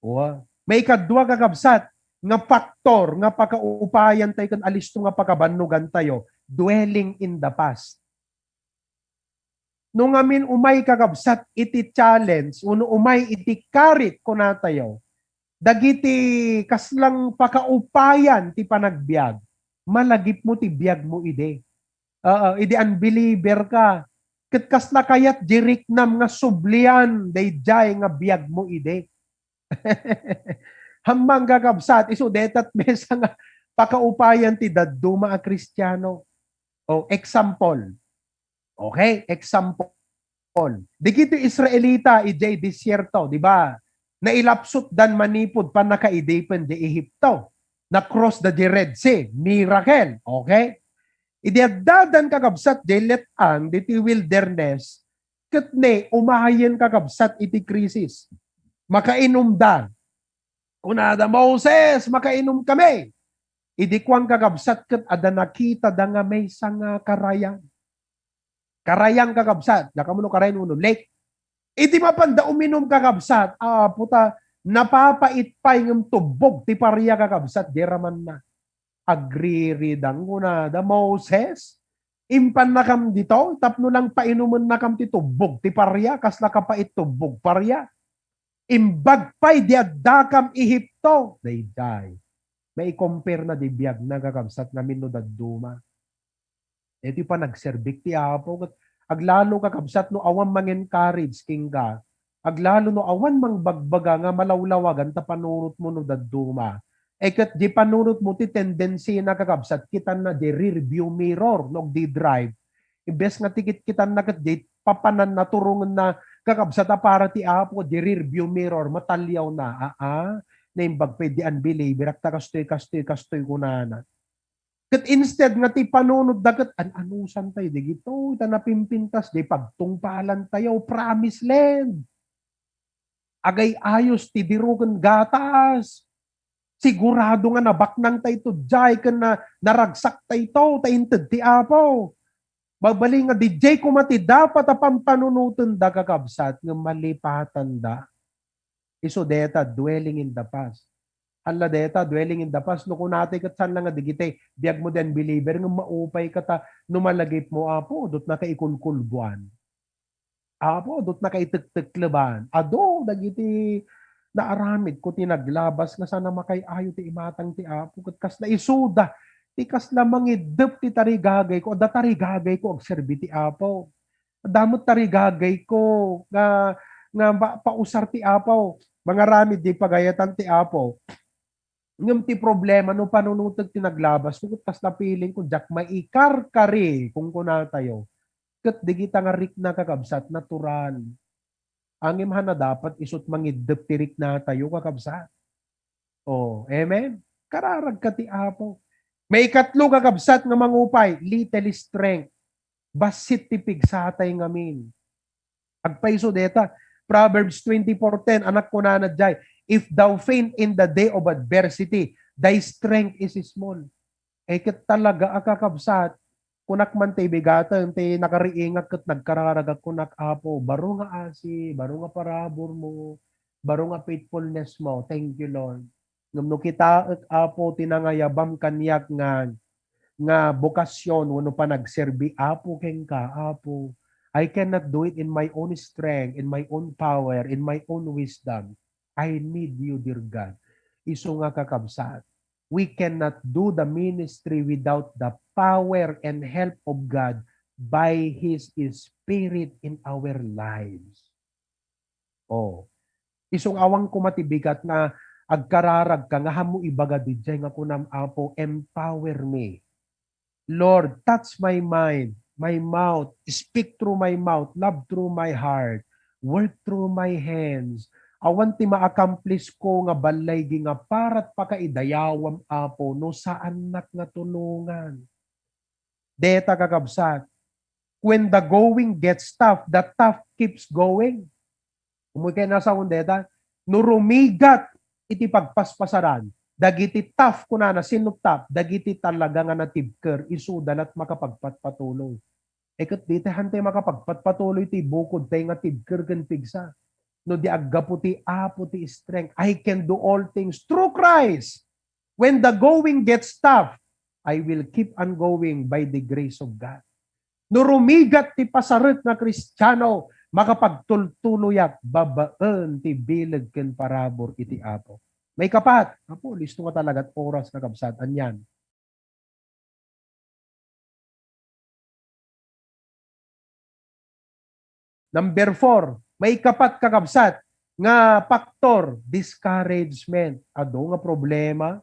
Wa. Maikadua, kakabsat, nga faktor nga pakaupayan tayo ken alisto nga pakabannogan tayo, dwelling in the past. No ngamin umay, kakabsat, iti challenge, uno umay iti karit, kunatayo, dagiti kaslang pakaupayan ti panagbiag, malagipmo ti biagmo idi. Oo, idi unbeliever ka, ket kasla kayat di riknam nga sublian daydiay nga biagmo idi. Hammang, kakabsat, isu detat maysa nga pakaupayan ti dadduma a Kristiano. O, example. Okay, example. Dagiti Israelita idiay desierto, di ba? Nailapsutdan manipud pannakaidipen di Ehipto. Na-cross da di Red Sea, miracle. Okay? Idi addadan, kakabsat, di let-ang diti wilderness, ket ne, umayen, kakabsat, iti krisis. Makainumda. Kunada, "Moses, makainum kami." Idi kuan, kakabsat, ket adda nakitada nga maysa nga karayan. Karayan, kakabsat, dakam no karayan wenno lake. Idi mapanda uminum, kakabsat, apo ta, napapait pay ngem tubbog ti paria, kakabsat, di ramanna. Agriridang, kunada, "Moses, impannakam ditoy tapno lang painumennakam ti tubbog ti paria, kasla kapait tubbog paria. Imbag pay di addakam Ehipto." Daydiay. Mai-compare na di biagna, kakabsat, ngamin no dadduma. Iti panagserbik ti Apo, ket aglalo, kakabsat, no awan mang-encourage kenka, aglalo no awan mangbagbaga nga malawlawagan ta panunotmo no dadduma. E ket di panunotmo ti tendency na, kakabsat, kitanna di rearview mirror no agdi-drive. Imbes nga ti kitkitanna ket di papanan na, turongen na, kakabsat, a para ti Apo, di rearview mirror, mataliaw na. Aa, naimbag pay di unbeliever, ta kastoy, kastoy, kastoy kunana. Ket instead nga ti panunotda ket an-anusan tayo, digito, ta napimpintas, di pagtungpalan tayo, promised land. Agay-ayos ti diruken gatas. Sigurado nga nabaknang tayo diay ken na, naragsak tayo, ta inted ti Apo. Mabalin nga diay koma ti dapat a pampanunotenda, kakabsat, nga malipatanda. Isu deta, dwelling in the past. Hala deta, dwelling in the past. No kunatay ket saan nga digitay biagmo di unbeliever nga maupay ka ta no malagipmo, Apo, dutna ka ikulkulguan. Apo, dutna ka itektekleban. Adu dagiti naaramid ko ti naglabas nga sana makay-ayo ti imatang ti Apo. Ket kasla isuda ti kasla mangiddep ti tarigagay ko. Adda tarigagay ko agserbi ti Apo. Adda met tarigagay ko nga, nga ba-, pausar ti Apo. Mangaramid di pagayatan ti Apo. Ngem ti problema, no panunutek ti naglabas ko, ket kasla feeling ko, diak maikarkari, kunkunatayo. Ket digita nga rikna, kakabsat, natural. Ngem haan a dapat isut mangiddep ti riknatayo, kakabsat. Oh, amen? Kararag ka ti Apo. Maikatlo, kakabsat, nga mangupay, little strength. Bassit ti pigsatay ngamin. Agpayso deta, Proverbs twenty-four ten, anak, kunana diay, "If thou faint in the day of adversity, thy strength is small." E ket talaga a, kakabsat, Kunak man ti bigaten, ti nakariingak ket nagkararagak, kunak, "Apo, baro nga asi, baro nga parabur mo, baro nga faithfulness mo. Thank you, Lord." Ngem no kitaek, Apo, ti nangayabam kaniak nga, nga bokasyon wenno panagserbi, Apo, kenka, Apo, I cannot do it in my own strength, in my own power, in my own wisdom. I need you, dear God. Isu nga, kakabsat, we cannot do the ministry without the power and help of God by His Spirit in our lives. Oh. Isu nga awan koma ti bigat nga agkararag ka nga hammo ibaga didiay nga kunam, "Apo, empower me. Lord, touch my mind, my mouth, speak through my mouth, love through my heart, work through my hands." Awan ti ma-accomplish ko nga balay di nga parat pakaidayawam, Apo, no saannak nga tulongan. Deta, kakabsat, when the going gets tough, the tough keeps going. Ummoy kay nasaon deta, no rumigat iti pagpaspasaran, dagiti tough, kunana, sino tough? Dagiti talaga nga natibker, isuda lat makapagpatpatuloy. E ket dita hantay makapagpatpatuloy ti bukod tay nga tibker ken pigsa. No di aggapu ti Apo ti strength, "I can do all things through Christ." When the going gets tough, I will keep on going by the grace of God. No rumigat ti pasarek nga Kristiano, makapagtultuloyak babaen ti bileg ken parabur iti Apo. Maikapat, Apo, listo nga talagat oras, kakabsat. Anian? Number four, maikapat, kakabsat, nga factor, discouragement. Adu nga problema.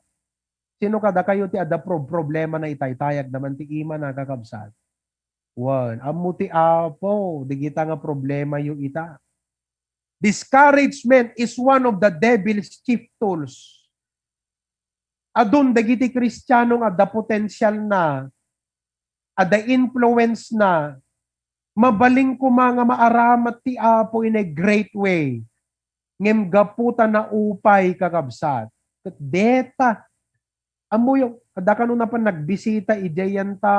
Sino kadakayo ti adda pro-, problema na itaytayag naman ti ima na, kakabsat? Wen, ammo ti Apo, digita nga problema yo ita. Discouragement is one of the devil's chief tools. Adun dagiti Kristiano nga adda potensial na, adda influence na, mabalin koma nga maaramat ti Apo in a great way. Ngem gapu ta naupay, kakabsat. Ket deta, ammoyo, adda kano napan nagbisita idiay yanta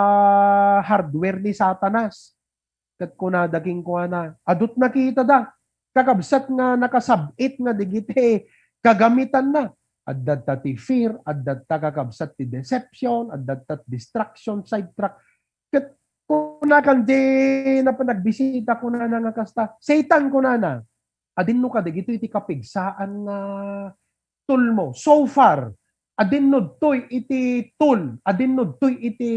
hardware ni Satanas. Ket kunada kenkuana, adut nakitada, kakabsat, nga nakasab-it nga dagiti kagamitanna. Adda ta ti fear, adda ta, kakabsat, ti deception, adda ta distraction, sidetrack. Ket kunakan di napan nagbisita, kunana nga kasta, "Satan," kunana, "adinno kadagitoy ti kapigsaan nga tool mo? So far, adinno ditoy iti tool, adinno ditoy iti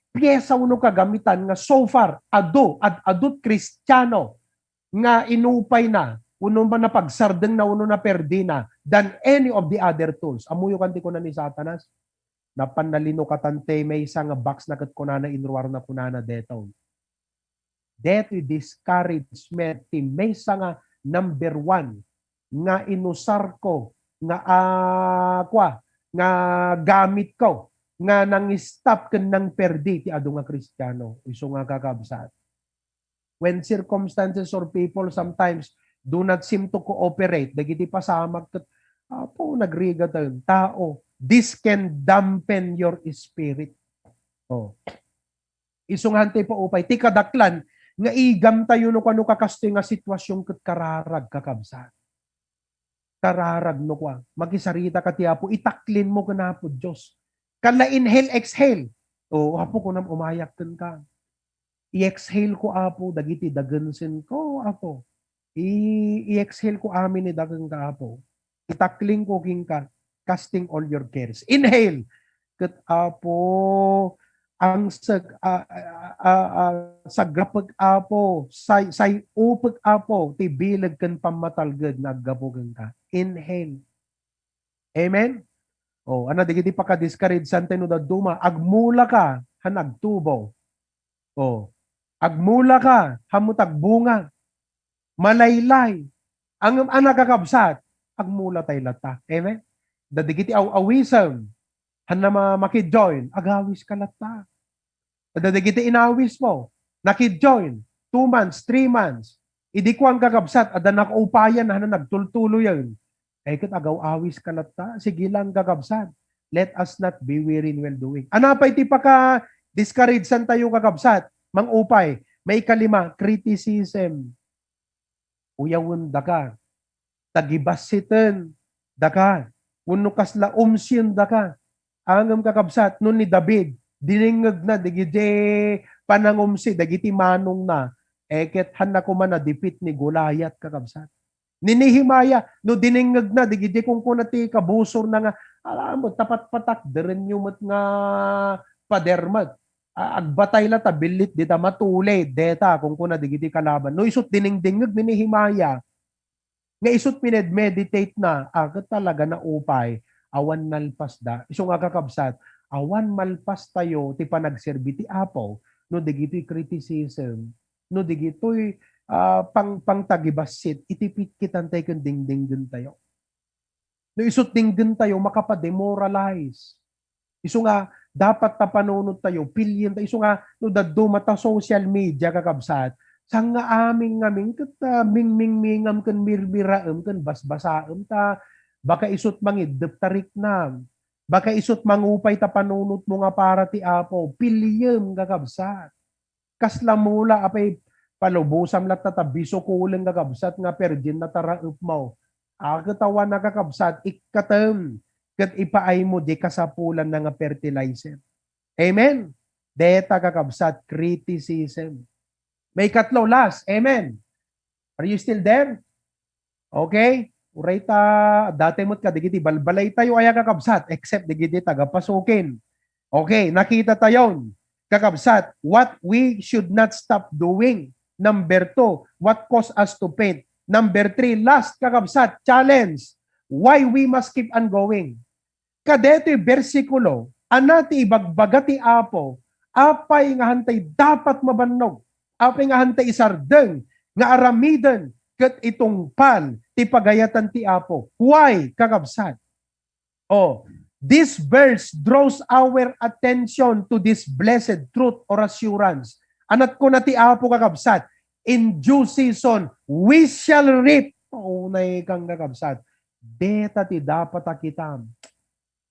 piesa wenno kagamitan nga so far, adu, ad-, adut Kristiano nga inupay na, wenno man napagsardeng na, wenno naperdi na, than any of the other tools." Ammoyo kan ti kuna ni Satanas? Napan nalinukatan ti maysa nga box na ket kunana, inruarna, kunana detoy, "Detoy discouragement ti maysa nga number one nga inusarko nga, ah, kua, nga gamitko nga nang-stop ken nangperdi ti adu nga Kristiano." Isu nga, kakabsat, when circumstances or people sometimes do not seem to cooperate, dagiti pasamak ket, Apo, nagrigaten, tao, this can dampen your spirit. Oh. Isu nga hantay paupay, ti kadaklan nga igamtayo no kano kakastoy nga sitwasyon ket kararag, kakabsat. Kararag no kua, makisarita ka ti Apo, itaklin mo ken Apo Dios. Kala inhale, exhale. O, Apo, kunam, umayak kenka. I-exhale ko, Apo, dagiti dagensen ko, Apo. I-, i-exhale ko amin ni dagenka, Apo. Itakling ko kenka, casting all your cares. Inhale. Ket, Apo, angsek, a, a, a, a, sagrapek, Apo, say, say-upek, Apo, ti bileg ken pammatalged nga aggapu kenka. Inhale. Amen? O, ana, dagiti pakadiscourage-an tayo no dadduma, agmula ka, han agtubo. O, agmula ka, han met agbunga. Malaylay. Ang, ana, kakabsat, agmula tayo latta. Amen? Dagiti aw-awisem, han na ma-, makidjoin, agawis ka latta. Adda dagiti inawis mo, nakidjoin, two months, three months. Idi kuan, kakabsat, adda nakaupayan, hana nagtultuloyen. Ay, ket agaw-awis ka latta. Sige lang, kakabsat. Let us not be weary in well-doing. Ana pay ti paka-, Discourage-antayo, kakabsat. Mangupay. Maikalima, criticism. Uyawendaka. Tagibassiten daka. Wenno kasla umsiendaka. Ngem, kakabsat, no ni David, dinengngegna dagiti panangumsi dagiti manongna, eh, ket hanna koma nadipit ni Goliath, kakabsat. Ni Nehemiah, no dinengngegna dagiti kunkuna ti kabusorna nga, "Ala met, ta patpatakderenyo met nga pader met. A-, agbatay la ta billit dita, matulid deta," kunkuna dagiti kalaban. No isut dinengdengngeg ni Nehemiah, nga isut pinedmeditate na, a, ket talaga naupay, awan nalpasda. Isu nga, kakabsat, awan malpastayo ti panagserbi ti Apo no dagitoy criticism, no dagitoy, ah, pang-, pangtagibassit iti pitkitantay ken dengdenggentayo. No isut denggentayo, makapa-demoralize. Isu nga, dapat ta panunottayo, pilien ta. Isu nga, no dadduma ta social media, kakabsat, saan nga amin ngamin ket, ah, mingmingmingam ken mirmiraem ken basbasaem ta baka isut mangiddep ta riknam. Baka isut mangupay ta panunotmo nga para ti Apo. Piliem, kakabsat. Kasla mula, apay, palubosam latta ta bisukulen, kakabsat, nga perdienna ta raepmo. A, ket awan a, kakabsat, ikkatem ket ipaaymo di kasapulanna nga fertilizer. Amen? Deta, kakabsat, criticism. Maikatlo, last. Amen. Are you still there? Okay? Uray ta, dati met kadagiti balbalaytayo aya, kakabsat, except dagiti taga-Pasukin. Okay, nakitatayon, kakabsat, what we should not stop doing. Number two, what caused us to faint. Number three, last, kakabsat, challenge. Why we must keep on going. Kadetoy bersikulo, ania ti ibagbaga ti Apo, apay nga hantay dapat mabannog, apay nga hantay isardeng nga aramiden ket itungpal ti pagayatan ti Apo. Why, kakabsat? Oh, this verse draws our attention to this blessed truth or assurance. Ania ti kuna ti Apo, kakabsat, "In due season, we shall reap." Unay kang, kakabsat. Deta ti dapat a kitam.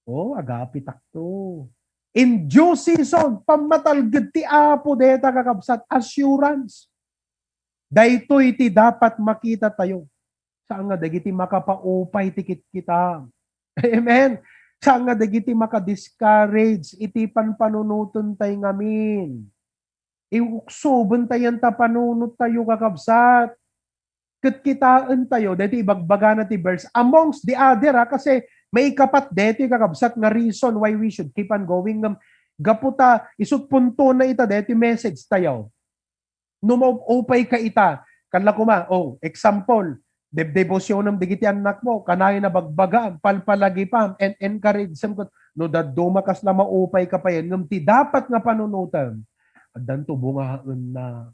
Oh, agapitakto. In due season, pammatalged ti Apo deta, kakabsat, assurance. Daytoy ti dapat makitatayo. Saan nga dagiti makapaupay ti kitkita. Amen. Saan nga dagiti maka-discourage iti panpanunotentay ngamin. Iuksobentayon ta panunottayo, kakabsat. Ket kitaentayo, daytoy ibagbagana ti verse, amongst the other, ha, kasi maikapat daytoy, kakabsat, nga reason why we should keep on going. Ngem gapu ta, isut puntona ita daytoy message tayo. No maupay ka ita, kalla koma, oh, example, debdebosionem dagiti annakmo, kanayon a bagbagaam, palpalagipam, and encourage-em, ket no dadduma kasla maupay ka payen, ngem ti dapat nga panunotem, addanto bungaenna.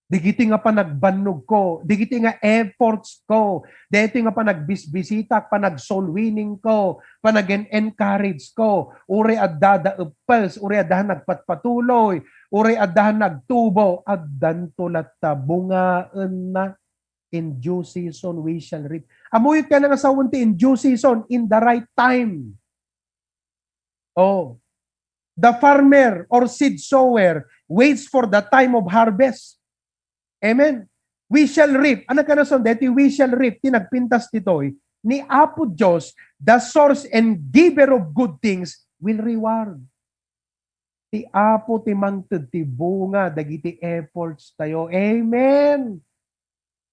Dagiti nga panagbannogko, dagiti nga efforts ko, daytoy nga panagbisbisitak, panag-soul winning ko, panag-en-encourage ko, uray adda da eppes, uray adda nagpatpatuloy, uray adda nagtubo, addanto latta bungaenna. In due season, we shall reap. Ammok kano nga sawen ti in due season, in the right time. Oh. The farmer or seed sower waits for the time of harvest. Amen. We shall reap. Ania kano sawen daytoy we shall reap? Ti nagpintas ditoy, ni Apo Dios, the source and giver of good things, will reward. Ti Apo ti mangted ti bunga dagiti efforts tayo. Amen.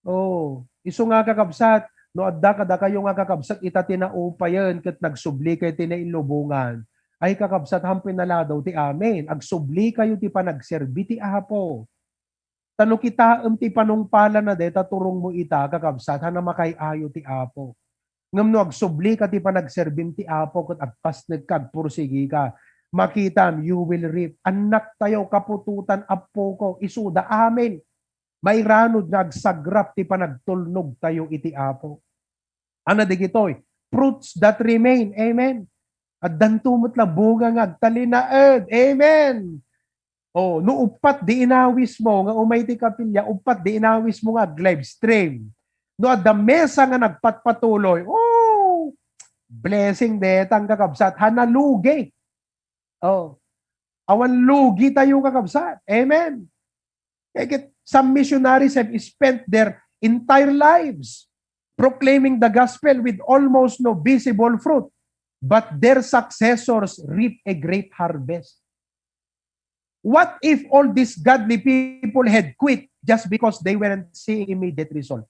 Oh, isu nga, kakabsat, no adda kadakayo nga kakabsat ita ti naupayen ket nagsubli kayo ti nailubongan, ay, kakabsat, haan pinaladaw ti amin. Agsubli kayo ti panagserbi ti Apo. Ta no kitaem ti panungpalanna dayta turongmo ita, kakabsat, haan a makaay-ayo ti Apo. Ngem no agsubli ka ti panagserbim ti Apo ket agpasnek ka, agpursigi ka, makitam, you will reap. Annak tayo, kaputotan, appo ko, isuda, amin. Mairanod nga agsagrap ti panagtulnog tayo iti Apo. Ania dagitoy? Fruits that remain. Amen. Addanto met la bunga nga agtalinaed. Amen. Oh, no uppat di inawismo nga umay ti kapilya, uppat di inawismo nga ag-livestream. No adda mesa nga nagpatpatuloy, oh, blessing detang, kakabsat, haan a lugi. Oh. Awan lugi tayo, kakabsat. Amen. Kaya ket, some missionaries have spent their entire lives proclaiming the gospel with almost no visible fruit, but their successors reap a great harvest. What if all these godly people had quit just because they weren't seeing immediate result?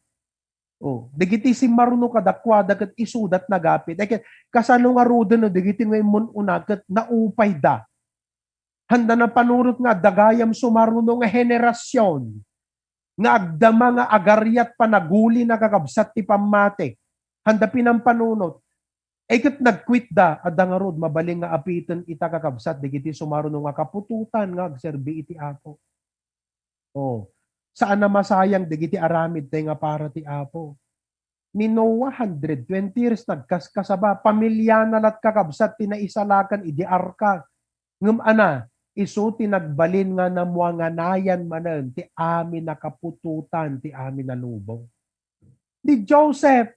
Oh, dagiti simmaruno kadakuada ket isuda ti nagapit. Ay, ket kasano ngaruden no dagiti nga immun-una ket naupayda? Handa napanunot nga adda gayam sumaruno nga henerasyon nga agdama nga agariat panagulina, kakabsat, ti pammati. Handa pinampanunot. Ay, ket nagquitda, adda ngarud mabalin nga apiten ita, kakabsat, dagiti sumaruno nga kaputotan nga agserbi iti Apo. Oh, saan a masayang dagiti aramid tayo nga para ti Apo. Ni Noah, hundred twenty years nagkaskasaba. Pamiliana lat, kakabsat, ti naisalakan idi arka. Ngem ana, isu ti nagbalin nga namuanganayan manen ti amin a kaputotan, ti amin a lubong. Ni Joseph,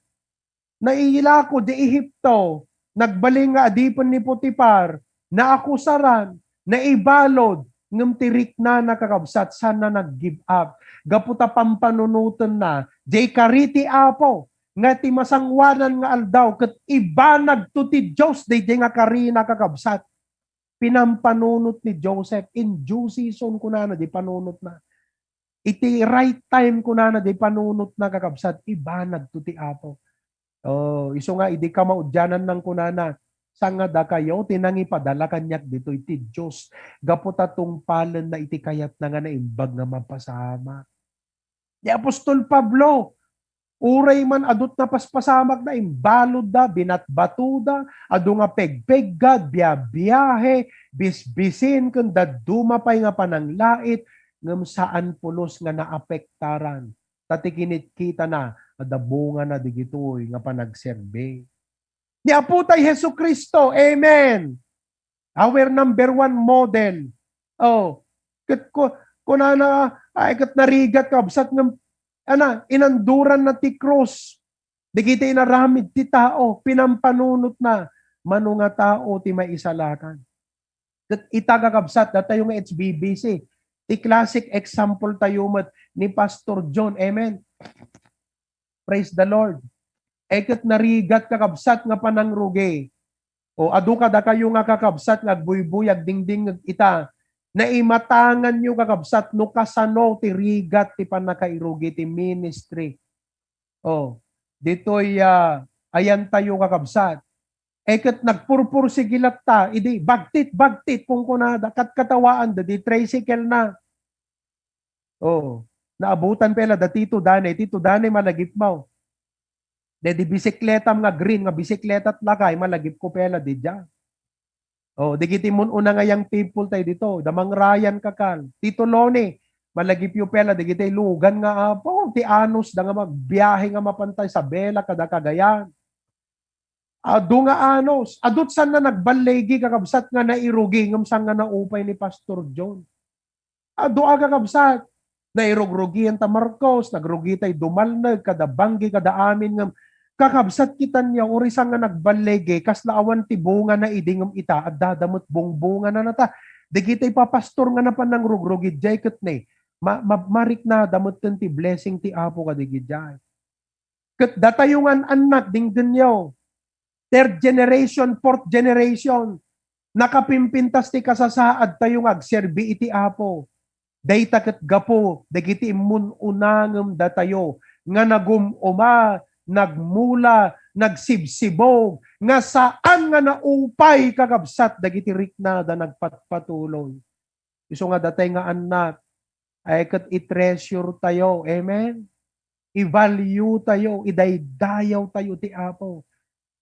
nailako di Ehipto, nagbalin nga adipen ni Potifar, naakusaran, naibalud, ngem ti riknana, kakabsat, saanna nag-give up. Gapu ta pampanunotenna, jay kari ti Apo, nga ti masangoanan nga aldaw, ket ibanagto ti Dios dayjay nga karina, kakabsat. Pinampanunot ni Joseph, in due season, kunana, di panunotna. Iti right time, kunana, di panunotna, kakabsat, ibanagto ti Apo. Oh, isu nga, idi kamaudianan nang kunana, "Saan nga dakayo ti nangipadala kaniak ditoy ti Dios, gapu ta tungpalenna iti kayatna nga naimbag nga mapasamak." Ni apostol Pablo, uray man adut napaspasamakda, imbaludda, binatbatuda, adu nga pegpeggad, biabiahe, bisbisin, ken dadduma pay nga pananglait, ngem saan pulos nga naapektaran. Ta ti kinitkitana, adda bungana digitoy nga panagserbi. Ni Apo tay Jesu-Cristo, amen. Our number one model. Oh, ket ku-, kunana, ay, ket narigat, kabsat, ngem, ana, inanduranna ti krus. Dagiti inaramid ti tao, pinampanunotna, mano nga tao ti maisalakan. Ket ita, kakabsat, datayo nga H B B C, ti classic example tayo met ni Pastor John. Amen. Praise the Lord. E ket narigat, kakabsat, nga panangrugi. O, adu kadakayo nga kakabsat nga agbuybuy, agdingdingngeg ita, naimatanganyo, kakabsat, no kasano ti rigat ti pannakairugi ti ministry. O, ditoy, ah, ayantayo, kakabsat. E ket nagpurpursigi latta, idi, "Bagtit, bagtit," kunkunada, katkatawaanda, di tricycle na. Oh, naabutan pay la da Tito Danay. Tito Danay, malagipmo. Daydi bisikletam nga green, nga bisikletat lakay, malagipko pay la diay. Oh, dagiti mun-una nga young people tayo dito, da Mang Ryan kakal. Tito Loni, malagipyo pay la dagiti lugan nga apo, ti anus da nga magbiahe nga mapan Isabela kada Cagayan. Adu nga anus, adut saan nga nagballigi, kakabsat, nga nairugi, ngem saan nga naupay ni Pastor John. Adu a, kakabsat, nairugrugian ta Marcos, nagrugi tay Dumalneg, kada Banggi, kada amin, ngem, kakabsat, kitanyo, uray saan nga nagballigi, kasla awan ti bungana idi, ngem ita, adda da met bungbungana nata. Dagiti papastor nga napan nangrugrugi, diay ket ne, ma-, ma-, mariknada metten ti blessing ti Apo kadagiti diay. Ket datayo nga an-annak, dinggenyo. Third generation, fourth generation. Nakapimpintas ti kasasaadtayo nga agserbi iti Apo. Dayta ket gapu dagiti immun-una ngem datayo nga nagum-uma, nagmula, nagsibsibog, nga saan nga naupay, kakabsat, dagiti riknada nagpatpatuloy. Isu nga datay nga annak, ay ket i-treasure tayo. Amen? I-value tayo, idaydayaw tayo ti Apo.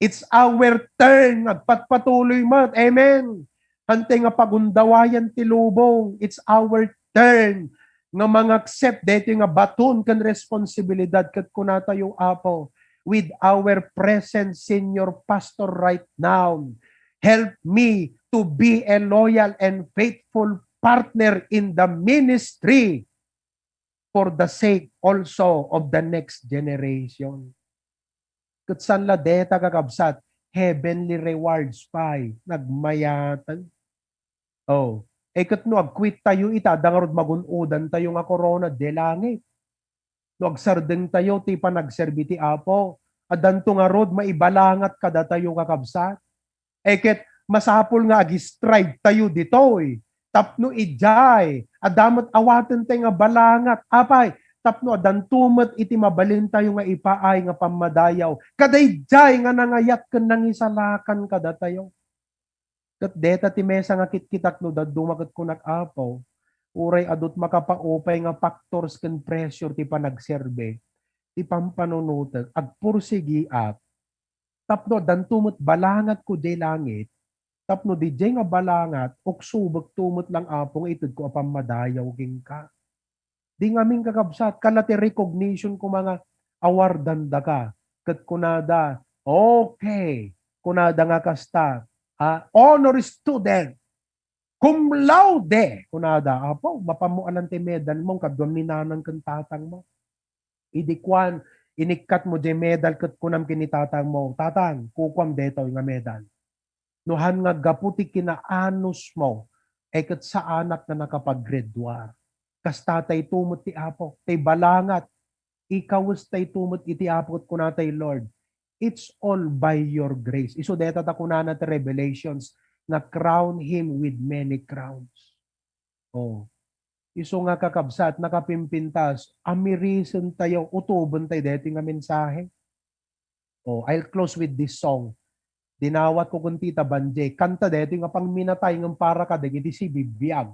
It's our turn nga agpatpatuloy met. Amen? Hantay nga pagundawayan ti lubong, it's our turn nga mangaccept daytoy nga baton ken responsibilidad ket kunatayo, Apo, with our present senior pastor right now, help me to be a loyal and faithful partner in the ministry for the sake also of the next generation. Ket saan la dayta, kakabsat, heavenly rewards pay, nagmayatan. Oh, E ket no agquittayo ita, adda ngarud magun-odantayo nga korona idiay langit. No agsardengtayo ti panagserbi ti Apo, addanto ngarud maibalangat kadatayo, kakabsat. E ket masapul nga ag-strive tayo ditoy tapno idiay adda met awatentayo nga balangat. Apay? Tapno addanto met iti mabalintayo nga ipaay nga pammadayaw kadaydiay nga nangayat ken nangisalakan kadatayo. Ket deta ti mesa nga kitkitak no dadduma ket kunak, Apo, uray adu ti makapaupay nga factors ken pressure ti panagserbi, ti pampanunotek, agpursigiak, tapno addanto met balangatko idiay langit, tapno didiay nga balangat, uksubekto met lang, Apo, nga itedko a pammadayaw kenka. Di ngamin, kakabsat, kala ti recognition koma nga awardandaka. Ket kunada, "Okay," kunada nga kasta, ah, "honor student, cum laude," kunada. Apo, mapanmo a lang ti medalmo, kaduam ni nanang ken tatangmo. Idi kuan, inikkatmo diay medal ket kunam ken ni tatangmo, "Tatang, kukuam daytoy nga medal." No han nga gapu ti kinaanusmo, e ket saanak nga nakapaggraduar. Kasta daytoy met ti Apo, tay balangat, ikawes daytoy met iti Apo ket kunatay, "Lord, it's all by your grace." Isu dayta ta kunana ti Revelations nga, "Crown him with many crowns." Oh. Isu nga, kakabsat, nakapimpintas, amirisentayo, utobentayo daytoy nga mensahe. Oh, I'll close with this song. Dinawatko ken Tita Banje. Kanta daytoy nga pangminatay ngem para kadagiti sibibiag.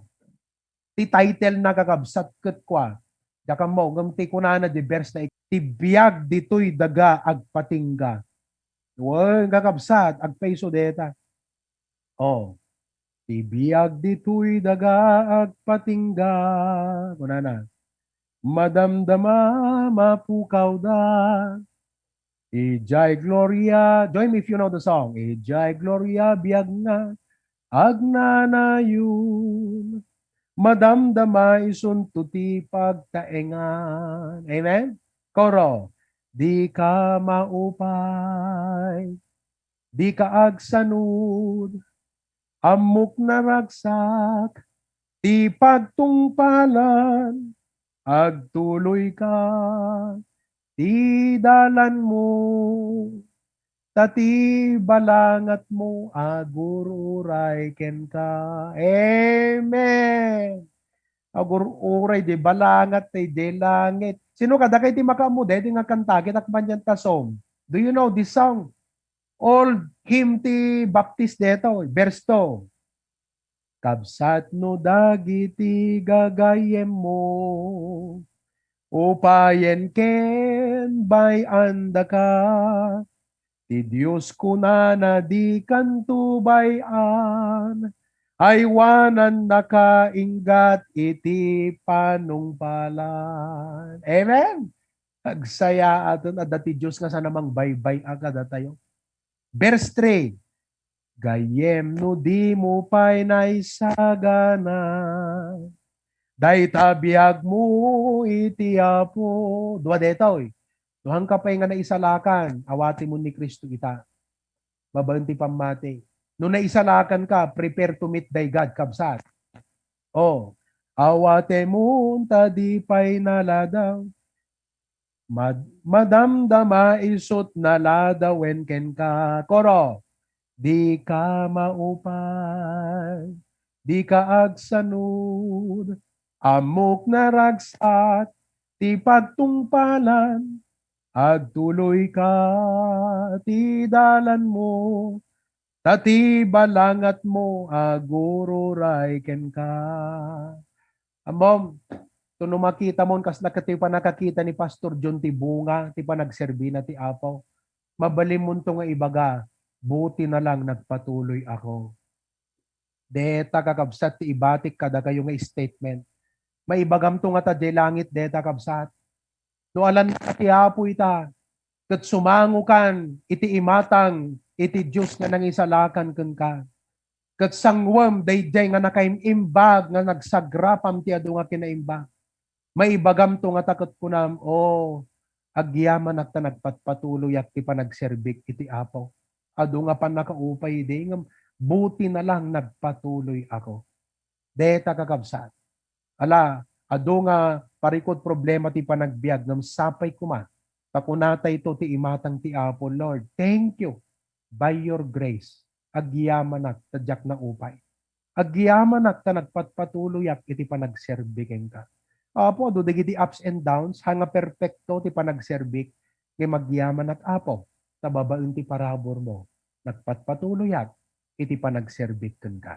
Ti title na, kakabsat, ket kua, diak ammo, ngem ti kunana di verse na, "Ti biag ditoy daga agpatingga." Wen, kakabsat, agpayso dayta. Oh. "Ti biag ditoy daga agpatingga," kunana. "Madamdama mapukawda. Idiay gloria," join me if you know the song. "Idiay gloria biag nga agnanayon. Madamdama isunto ti pagtaengan." Amen? Koro, "Dika maupay, dika agsanud, ammok naragsak ti pagtungpalan, agtuloyka ti dalanmo, ta ti balangatmo agur-uray kenka." Amen. Agur-uray di balangat tay di langit. Sino kadakay ti makaammo daytoy nga kanta? Ket akman yan ta song. Do you know this song? Old hymn ti Baptist daytoy, verse two. "Kabsat no dagiti gagayyemmo, upayen ken bay-andaka, ti Dios kunana dikanto bay-an, aywanannaka inggat iti panungpalan." Amen? Agsayaaten, adda ti Dios nga saan a mangbaybay-a kadatayo. Verse three, "Gayyem no dimo pay naisagana dayta biagmo iti Apo." Dua daytoy. No hanka pay nga naisalakan, awatemon ni Cristo ita. Babaen ti pammati. No naisalakanka, prepare to meet thy God, kabsat. Oh, awatemon ta di pay naladaw. Mad-, madamdama isut naladawen kenka. Koro, "Dika maupay, dika agsanud, ammok naragsak ti pagtungpalan, agtuloyka ti dalanmo, ta ti balangatmo agur-uray kenka." Ammom, to no makitamon, kasla ket ti panakakita ni Pastor John ti bunga ti panagserbina ti Apo, mabalinmonto nga ibaga, "Buti na lang nagpatuloy ako." Deta, kakabsat, ti ibatik kadakayo nga statement. Maibagamto ngata diay langit deta, kabsat. No alannaka ti Apo ita, ket sumangokan iti imatang iti Dios nga nangisalakan kenka, ket sanguem daydiay nga nakaim-imbag nga nagsagrapam ti adu nga kinaimbag, maibagamto ngata ket kunam, "O, agyamanak ta nagpatpatuloyak ti panagserbik iti Apo. Adu nga pannakaupay idi, ngem buti na lang nagpatuloy ako." Deta, kakabsat. Ala, adu nga parikut problema ti panagbiag, ngem sapay koma ta kunatayto ti imatang ti Apo, "Lord, thank you. By your grace, agyamanak ta diak naupay. Agyamanak ta nagpatpatuloyak iti panagserbi kenka." Apo, adu dagiti ups and downs, ha nga perpekto ti panagserbik, ngem agyamanak, Apo, ta babaen ti paraburmo, nagpatpatuloyak iti panagserbik kenka.